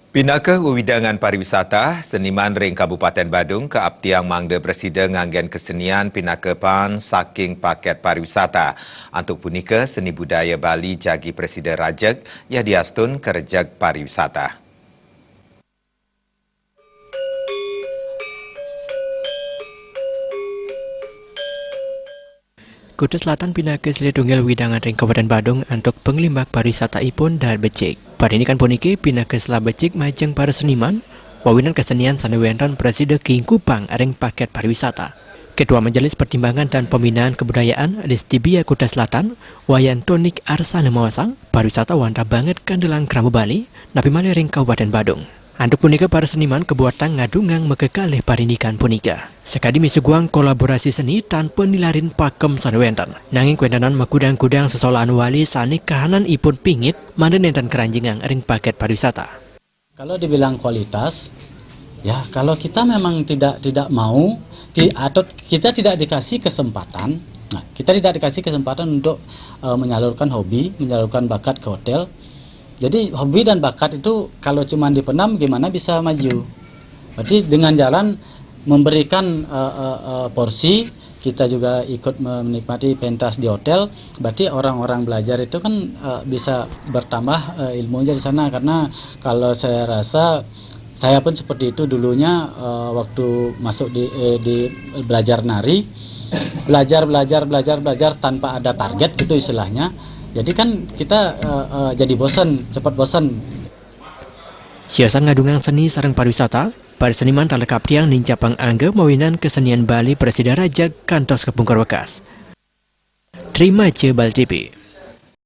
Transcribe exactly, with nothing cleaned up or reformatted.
Pinaka wewidangan pariwisata, seniman ring Kabupaten Badung kaaptiang mangda prasida nganggen kesenian pinaka paan saking paket pariwisata. Antuk punika, seni budaya Bali jagi prasida rajeg, yadiastun karejeg pariwisata. Kuta Selatan pinaka silih tunggil wewidangan ring Kabupaten Badung antuk panglimbak pariwisataipun dahat becik. Parindikan puniki pinaka selah becik majeng para seniman, wewidangan kesenian sane wenten prasida kingkupang ring paket pariwisata. Ketua Majelis Pertimbangan dan Pembinaan Kebudayaan Distibia Kuta Selatan, Wayan Tonik Arsana maosang, pariwisata wantah banget kandelang krama Bali, napi malih ring Kabupaten Badung. Antuk punika para seniman kabuatang ngadungang makakalih parindikan punika. Sakadi misuguhang kolaborasi seni tanpa nilarin pakem sane wenten. Nanging kawentenan makudang-kudang sesolahan wali sane kahananipun pingit mangda nenten karanjingang ring paket pariwisata. Kalau dibilang kualitas, ya kalau kita memang tidak tidak mau ti- atau kita tidak dikasih kesempatan, nah, kita tidak dikasih kesempatan untuk eh, menyalurkan hobi, menyalurkan bakat ke hotel. Jadi hobi dan bakat itu kalau cuma dipendam gimana bisa maju? Berarti dengan jalan memberikan eh, eh, eh, porsi, kita juga ikut menikmati pentas di hotel, berarti orang-orang belajar itu kan eh, bisa bertambah eh, ilmunya di sana. Karena kalau saya rasa, saya pun seperti itu dulunya eh, waktu masuk di eh, di belajar nari, belajar belajar belajar belajar tanpa ada target gitu istilahnya. Jadi kan kita eh, eh, jadi bosan, cepat bosan. Siosan ngadungang seni sareng pariwisata, para seniman taler kaaptiang nincapang angga mawinan kesenian Bali prasida rajeg kantos kapungkur wekas. Tri Maca Bali T V.